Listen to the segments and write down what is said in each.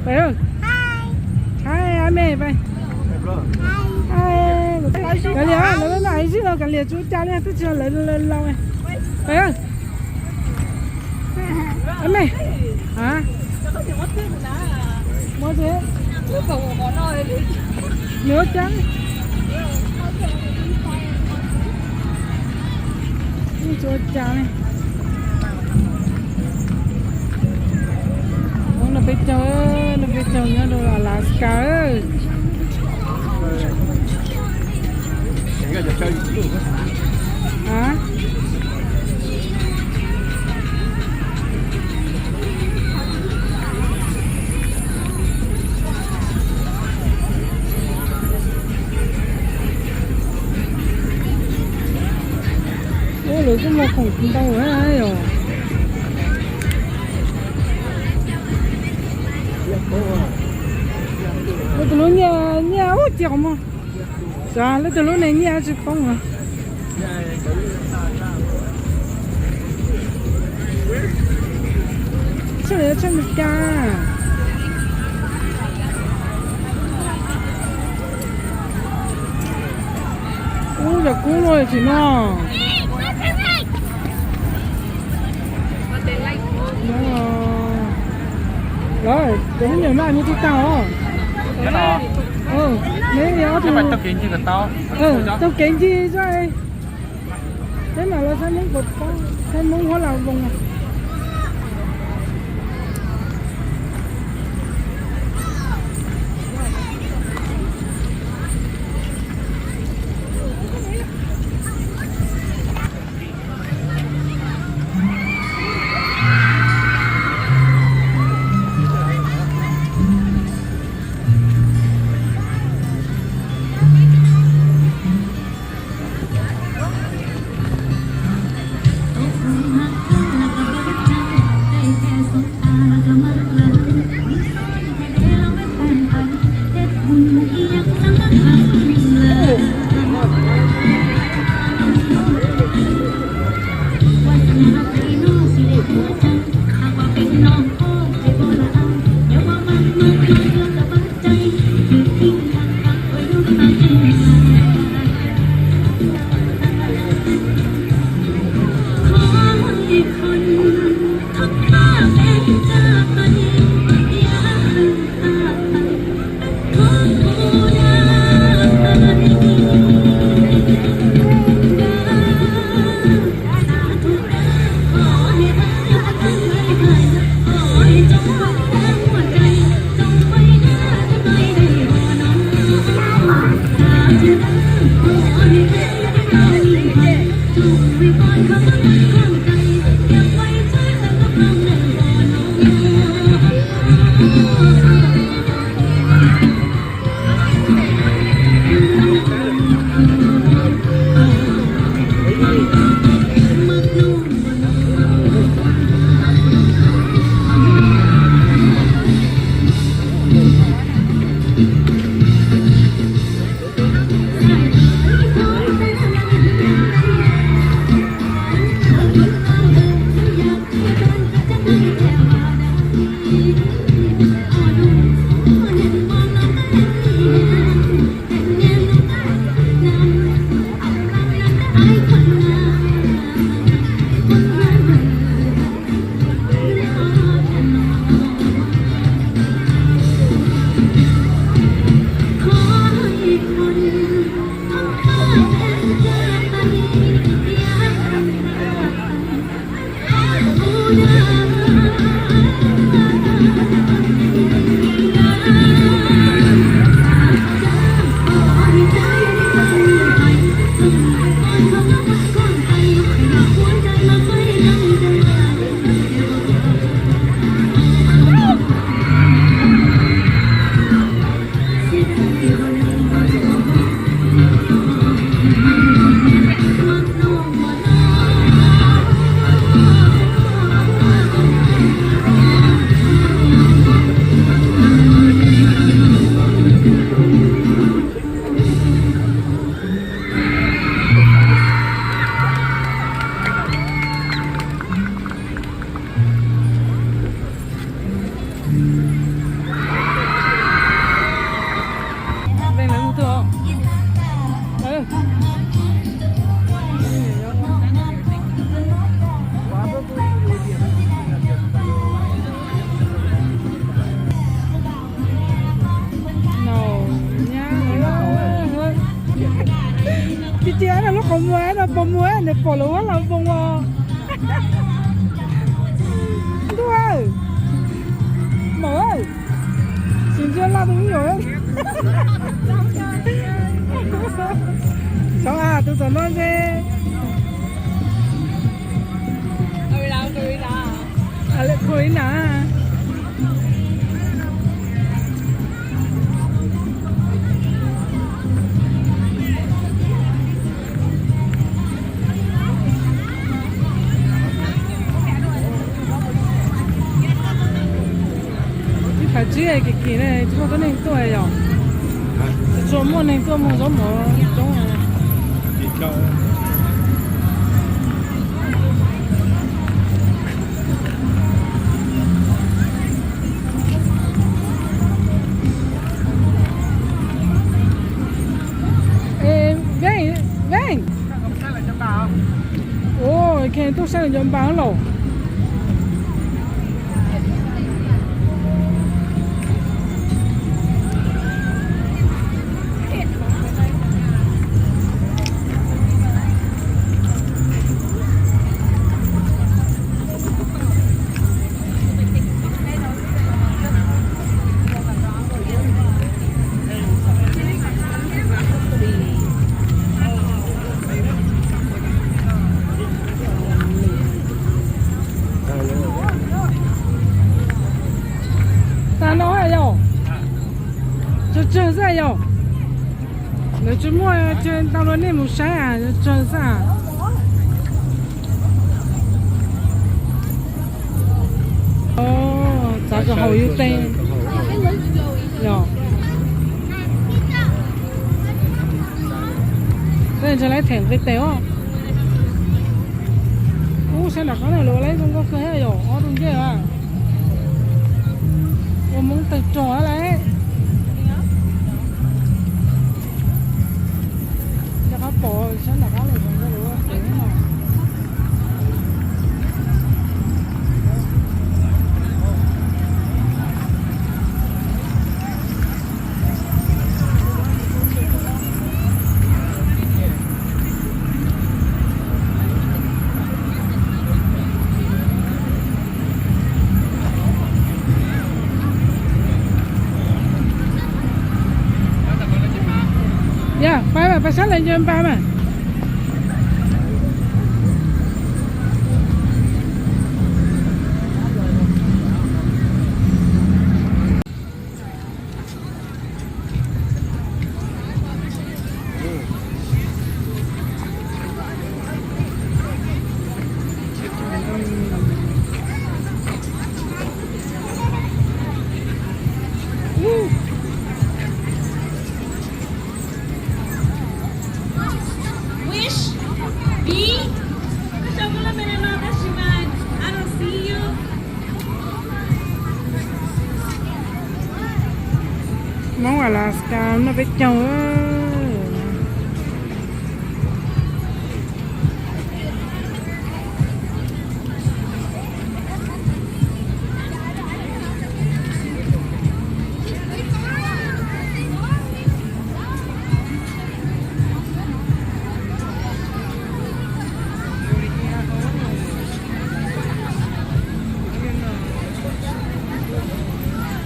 Pais, hais a me pais. Kav liam, lawv noj ib zig no kav liam tsuas cas li twb tsis yog lawv laus. Pais, a me, a, nws ua cas, nws tsuas cas li. Ub, no peb caug, no peb caug nyob rau Alaska. A, ua lawv kuj muag khoom ntau yom. Lawv tus hlub nyiaj, nyiaj ub ci qhov muag. Xyov lawv tus hlub ne nyiaj tsis poob os. Tshaj lawv tshaj Meskas. Ub, yog kub luaj tsis no. Lawv cov me nyuam no nyiaj tsis tau os. Neb yog ob tug taug kev ncig zoj, peb mam los saib Hmoob, saib Hmoob Huab Las Voos. Pog muag no, pog muag nws pom lawv ua los voo os. Ntuj, maum, tsis ntsia laj tus me nyuam. Xyov a tus tom no ntshe. Corina. Ib phav tsib kim kim ne, tsis muaj tuab neeg tuaj yom? Tsis tshua muaj neeg tuaj muag zaub mov coob. Ven, ven. Ua, kheev tuaj saib lawv cov npas lawm. Tag no yog tsawg tsawg xwb yog. Lawv tsis muaj, tsis tau rau nej mus saib, tsawg xwb. Txav kom haum yus tes. Yog, ntshai lawv them nqi tes os. Ub, saib nram qab no lawv ua lawv zoo nkauj kawg thiab yog ob tug ncej a. Ua Hmoob tawg rog lawm. Rov qab pom saib nram qab lawv zoo nkauj lawv ua tev no. Yog, pab mas pab saib lawv nce npas mas. Wish, B, I don't see you. Hmoob Alaska noj peb caug.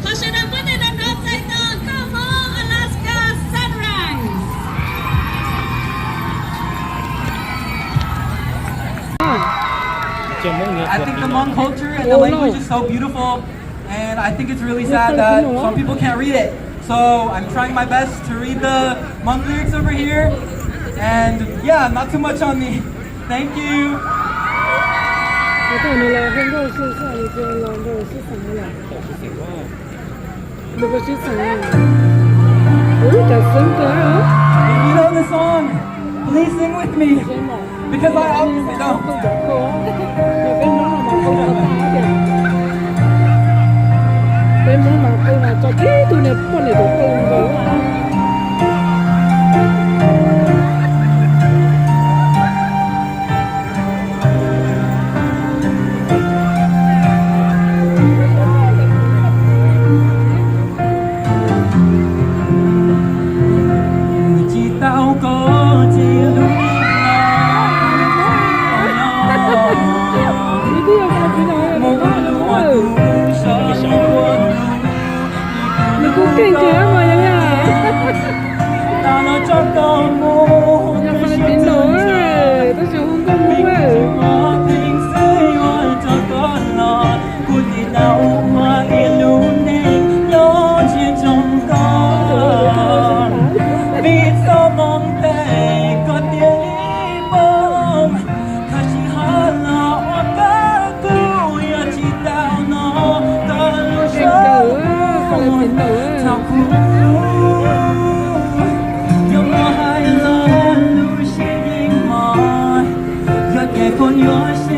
Thov sawv daws muab tes nrog nrog txais tos koj Hmoob Alaska Sunrise. I think the Hmong culture and the language is so beautiful, and I think it's really sad that some people can't read it. So I'm trying my best to read the Hmong lyrics over here, and yeah, not too much on me. Thank you. If you know the song, please sing with me, because I obviously don't. Peb Hmoob mas qw mas tso tib tug niag poj niam tus qw nkaus. Tsis tau koj ces lub neej no Keej kawg mas yog li. Yog fais phim nus, tab sis hu nkauj Hmoob. Kuv tig tau ua ib lub neej nyob tsis zoo koj, vim txoj hmoov ntev koj thiaj li poob, koj tsis hais los ua koj kuj yog tsis tau no, koj lub siab thaum kuv yuav muab hais los lub siab yeej mos, yog tias koj yuav